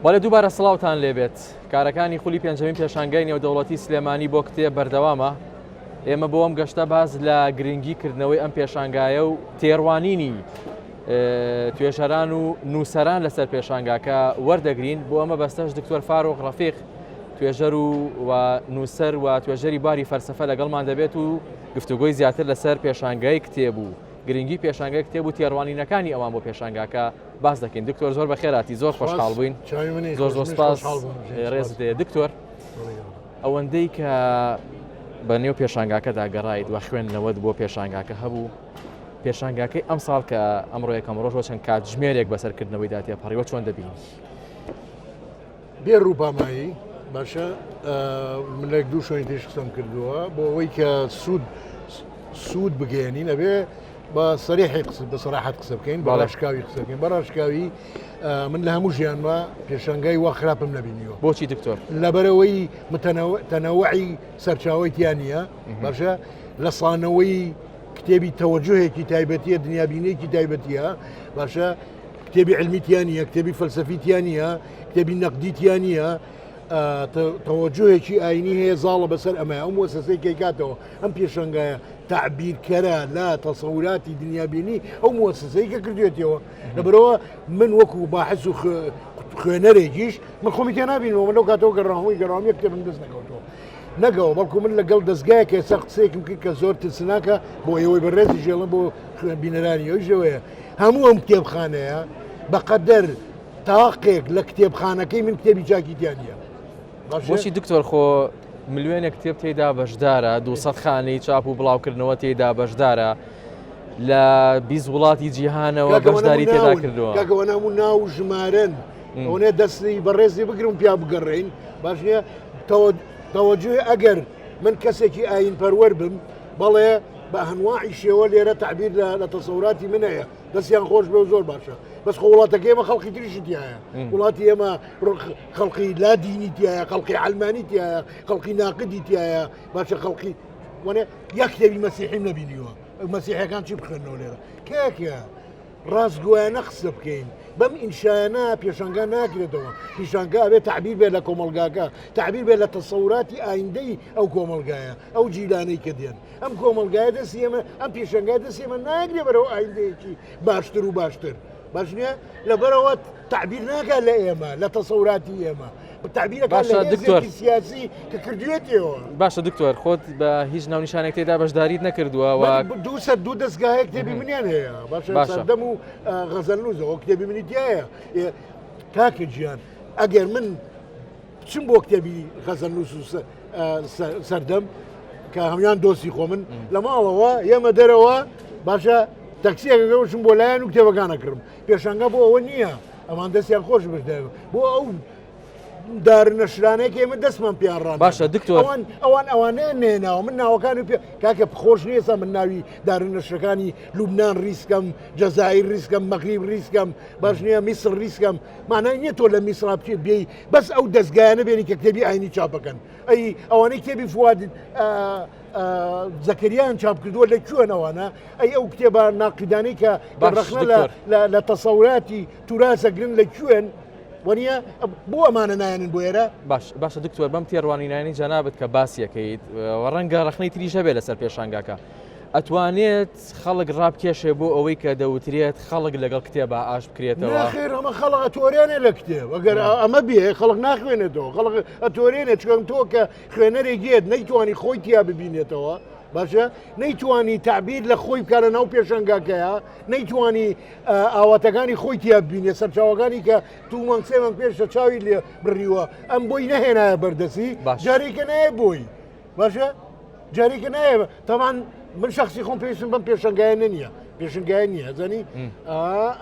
بەڵێ دووبارە سڵاوتان لێبێت کارەکانی خولی پێنجەمین پێشانگای نێودەوڵەتی سلێمانی بۆ کتێب بەردەوامە ئێمە بۆ ئەم گەشتە باز لە گرنگی کردنەوەی ئەم پێشانگایە و تێڕوانینی توێژەران و نووسەران لەسەر پێشانگاکە وەردەگرین بۆ ئەمە بەستەش دکتۆر فاروق ڕەفیق توێژەر و و نووسەر و توێژەری باری فەلسەفە لەگەڵمان دەبێت و گفتوگۆی زیاتر لەسەر پێشانگای کتێب و گرنگی پێشانگای کتێب و تێڕوانینەکانی ئەوان بۆ پێشانگاکە باس دەکەین دکتۆر زۆر بەخێراتی زۆر خۆشحاڵ بووین زۆر زۆر سپاس ڕێزت دکتۆر ئەوەندەی کە بە نێو پێشانگاکەدا گەڕایت و خوێندنەوەت بۆ پێشانگاکە هەبوو پێشانگاکەی ئەم ساڵ کە ئەمڕۆ یەکەم ڕۆژ چەند کاتژمێرێک بەسەرکردنەوەیدا تێپەڕیوە چۆن دەبینی؟ بێ ڕووپامایی باشە من لە دوو شوێنی تریش قسەم کردووە بۆ ئەوەی کە سوود سوود بگەێنین ئەبێ بە سەریحی قسە بە سەراحەت قسە بکەین بە ڕاشکاوی قسە بکەین بە ڕاشکاوی من لە هەموو ژیانمە پێشانگای وا خراپم نەبینیوە بۆچی دکتۆر لەبەرەوەی تەنەوەعی سەرچاوی تیا نییە باشە لە سانەوەی کتێبی تەوەجهێکی تایبەتیە دنیابینێکی تایبەتیە باشە کتێبی علمی تیا نییە کتێبی فەلسەفی تیا نییە کتێبی نەقدی تیا نییە تەوەجهێکی ئاینی هەیە زاڵە بەسەر ئەمە ئەو موسسەی کەیکاتەوە ئەم پێشەنگایە تعبیرکەرە لە تەسەوراتی دنیابینی ئەو موسسەی کە کردوێتەوە لەبەرەوە من وەکو باحث و خوێنەرێکیش من خۆمی تێ نابینەوە من لەو کاتەوە گەڕاوەی گەڕاوم یەک کتێبم دەست نەکەوتەوە نەگەوە بەڵکو من لەگەڵ دەستگایەک ئێستا قسەیەکم کرد کە زۆر ترسناکە بۆ ئێوەی بەڕێزی ژێڵم بۆ خوێن بینەرانی ئەویش ئەوەیە هەموو ئەم کتێبخانەیە بەقەدەر تاقێک لە کتێبخانەکەی من کتێبی چاکی تیا نییە بۆچی دکتۆر خۆ ملیۆنێک کتێب تێدا بەشدارە 200 خانەی چاپ و بڵاوکردنەوە تێدا بەشدارە لە 20 وڵاتی جیهانەوە بەشداری تێدا کردووە کاکەوە نام و ناو ژمارن ئەوەنێ دەستی بەڕێزی بگرم پیا بگەڕین باش نییە تەوەجوهی ئەگەر من کەسێکی ئاین پەروەر بم بەڵێ بە هەنواعی شێوە لێرە تعبیر لە تەسەوراتی من هەیە دەستیان خۆش بێ و زۆر باشە بەس خۆ وڵاتەکەی ئێمە خەڵکی تریشی تایە وڵاتی ئێمە خەڵکی لا دینی تایە خەڵکی ئەلمانی تایە خەڵکی ناقدی تایە باشە خەڵکی وەنێ یەک کتێبی مەسیحیم نەبینیوە مەسیحەکان چی بخوێنەوە لێرە کاکە ڕاستگۆیانە قسە بکەین بەم ئینشایانە پێشانگا ناکرێتەوە پیشانگا ئەبێت تعبیر بێت لە کۆمەلگاکە تعبیر بێت لە تەسەوراتی ئایندەی ئەو کۆمەلگایە ئەو جیلانەی کە دێن ئەم کۆمەلگایە دەستی ئێمە ئەم پیشەنگا دەستی ئێمە ناگرێ بەرەو ئایندەیەکی باشتر و باشتر باش نییە لەبەرەوە تعبیر ناکات لە ئێمە لە تەسەوراتی ئێمە تعبیرەکان لە دکتۆر سیاسی کە کردوێتەوە باشە دکتۆر خۆت بە هیچ ناونیشانێک تێدا بەشداریت نەکردووە و دوو سەر دوو دەستگاهەیە کتێبی منیان هەیە باشە سەردەم و غەزەلنووزەوە کتێبی منی تایە کاکە گیان ئەگەر من بچم بۆ کتێبی غەزەلنووس و سەردەم کە هەموان دۆستی خۆ من لە ماڵەوە ئێمە دەرەوە باشە تەکسیەکەگەوشم بۆ لایەن و کتێبەکانەکردم پێشانگە بۆ ئەوە نییە ئەمان دەستیان خۆش بردە بۆ ئەو دار نەشرانێک ئێمە دەستمان پیان ڕان باشە دکتۆر ئەوان ئەوان ئەوانەیان نێناوە من ناوەکانی پێ کاکە خۆش نییە من ناوی دار نەشرەکانی لوبناان ریسکەم جەزائیر ریسکەم مەغریب ریسکەم باش نییە میسر ریسکەم مانای نییە تۆ لە میسرا بچێ بێی بەس ئەو دەستگایانە بێنی کە کتێبی ئاینی چاپەکەن ئەی ئەوانەی کتێبی فواد زەکەریان چاپ کردووە لە کوێن ئەوانە ئەی ئەو کتێبە ناقیدانەی کە ڕەخنە لە تەسەوراتی توراسەگرن لە کوێن وەنیە بۆ ئەمانە نایەنن بۆ ئێرە باش باشە دکتۆر بەم تێڕوانینانی جەنابت کە باسیەکەیت ڕەنگە ڕخنەی تریش هەبێت لەسەر پێشانگاکە ئەتوانێت خەڵک ڕابکێشێ بۆ ئەوەی کە دەوترێت خەڵک لەگەڵ کتێبا ئاش بکرێتەوە خێر ئەمە خەڵک ئەتۆرێنێ لە کتێب ئەگەر ئەمە بێ خەڵک ناخوێنێتەوە خەڵک ئەتۆرێنێ چکەم تۆ کە خوێنەرێک یەت نەیتوانی خۆی تیا ببینێتەوە باشە نەیتوانی تعبیر لە خۆی بکارە ناو پێشنگاکەیە نەیتوانی ئاواتەکانی خۆی تیا ببینێ سەرچاوەکانی کە تو مانگ سێ مانگ پێش چاوی لێ بڕیوە ئەم بۆی نەهێنایە بەردەسی جارێکە نایە بۆی باشە جارێکە نایە تاوان من شخصی خۆم پێویستم بەم پێشنگایە نییە پێشنگایە نییە ئەزانی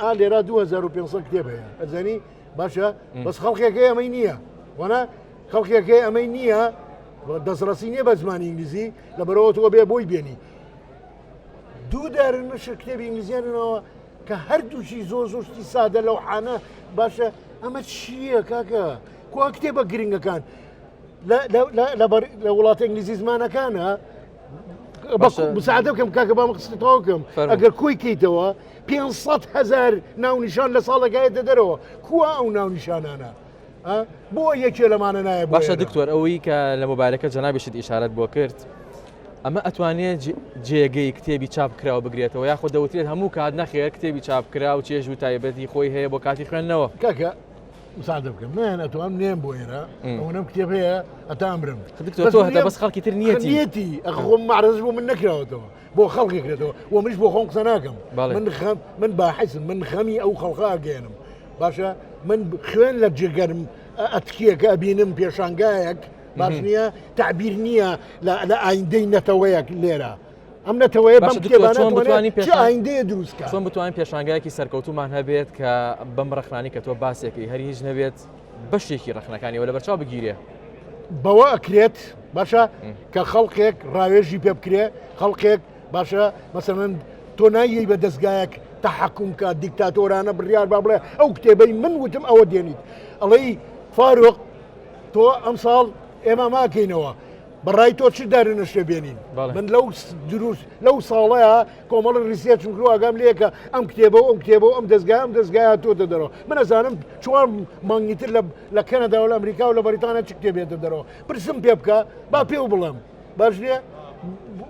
ئا لێرا 2500 کتێب هەیە ئەزانی باشە بەس خەڵکێکەی ئەمەی نییە وەنا خەڵکێکەی ئەمەی نییە دەستڕەسی نییە بە زمانی ئینگلیزی لەبەرەوە تۆ بێ بۆی بێنی دوو دارن مشر کتێبی ئینگلیزیانەوە کە هەردووکی زۆر زۆر شتی سادە لەو حانە باشە ئەمە چییە کاکە کوا کتێبە گرنگەکان لە وڵاتە ئینگلیزی زمانەکانە مساعدە بکەم کاکە بام قسە تەواو ئەگەر کۆی کەیتەوە 500 هزار ناونیشان لە ساڵەکایەتە دەرەوە کوا ئەو ناونیشانانە؟ بۆ یەکێ لەمانە نایە باشە دکتۆر ئەوەی کە لە مۆبایلەکە جەنابیشت ئیشارەت بۆ کرد ئەمە ئەتوانێت جێگەی کتێبی چاپ کراوە بگرێتەوە یاخود دەوترێت هەموو کات نەخێر کتێبی چاپ کرا و چێژ و تایبەتی خۆی هەیە بۆ کاتی خوێندنەوە کاکە مساعدە بکەم من ئەتوانم نێم بۆ ئێرە ئەوەنەم کتێب هەیە ئەتا ئەمرم دکتۆر تۆ هەتا بەس خەڵکی تر نیەتی نیەتی ئەخۆم معرض بۆ من نەکراوەتەوە بۆ خەڵکی کرێتەوە و منیش بۆ خۆم قسە ناکەم من خەم من باحثم من خەمی ئەو خەڵقە ئەگەیەنم باشە من خوێن لە جگەرم ئەتکیەکە ئەبینم پێشانگایەک باش نییە تعبیر نییە لە ئایندەی نەتەوەیەک لێرە ئەم نەتەوەیە بەم کتێبانە بتوانین پێش ئایندەیە دروست کە چۆن بتوانین پێشانگایەکی سەرکەوتومان هەبێت کە بەم ڕخنانی کە تۆ باسێکی هەر هیچ نەبێت بەشێکی ڕخنەکانی وە لەبەرچاو بگیرێ بەوە ئەکرێت باشە کە خەڵکێک ڕاوێژی پێ بکرێ خەڵکێک باشە مەسەن تۆ نایەی بە دەستگایەک تەحەکوم کە دیکتاتۆرانە بڕیار با بڵێ ئەو کتێبەی من وتم ئەوە دێنیت ئەڵێی فاروق تۆ ئەمساڵ ئێمە ماکەینەوە بەڕای تۆ چ دارنەشێ بێنین من لەو دروست لەو ساڵەیە کۆمەڵی research م کرد ئاگام لێکە ئەم کتێبە و ئەم کتێبە و ئەم دەستگای ئەم دەستگای تۆتە دەرەوە من ئەزانم چوار مانگی تر لە کەنەدا و لە ئەمریکا و لە بەریتانیا چ کتێبێتە دەرەوە پرسم پێ بکە با پێ و بڵێم باش نییە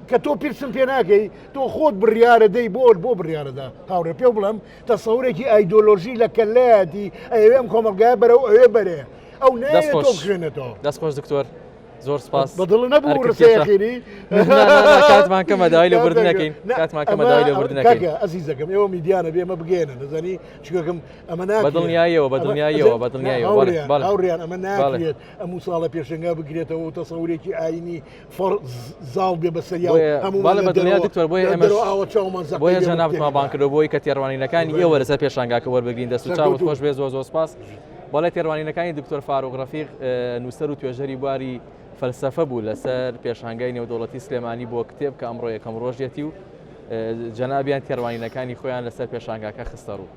کە تۆ پرسم پێ ناکەی تۆ خۆت بڕیارە دەی بۆ بۆ بڕیارەدا هاوڕێ پێ بڵێم تەسەورێکی ئایدۆلۆژی لە کەلایەتی ئەوێ ئەم کۆمەڵگای بەرەو ئەوێ بەرێ ئەو نێتۆ بخوێنێتەوە دەست خۆش دکتۆر زۆر سپاس بەدڵ نەبوو ڕسەیەخیری کاتمان کەمە داوای لێبوردن نەکەین کاتمان کەمە داوای لێبوردن نەکەین ئەزیزەکەم ئێوە میدیانە بێ ئەمە بگەێنن دەزانی چکەکەم ئەمە نا بەدڵنیاییەوە بەدڵنیاییەوە بەدڵنیاییەوە هاوڕیان ئەمە ناکرێت ئەم ساڵە پێشنگا بگرێتەوە و تەسەورێکی ئاینی فەڕ زاڵ بێ بەسەریا هەموو بەدڵنیا دکتۆر بۆیە ئێمە ئاوە چاومان بۆیە جەنابتمان بان کردەوە بۆی کە تێڕوانینەکانی ئێوە لەسەر پێشانگاکە وەربگرین دەست و چاوت خۆش بێ زۆر زۆر سپاس. بەڵێ تێڕوانینەکانی دکتۆر فاروق ڕەفیق نووسەر و توێژەری بواری فەلسەفە بوو لەسەر پێشانگای نێودەوڵەتی سلێمانی بۆ کتێب کە ئەمڕۆ یەکەم ڕۆژیەتی و جەنابیان تێڕوانینەکانی خۆیان لەسەر پێشانگاکە خستە ڕوو.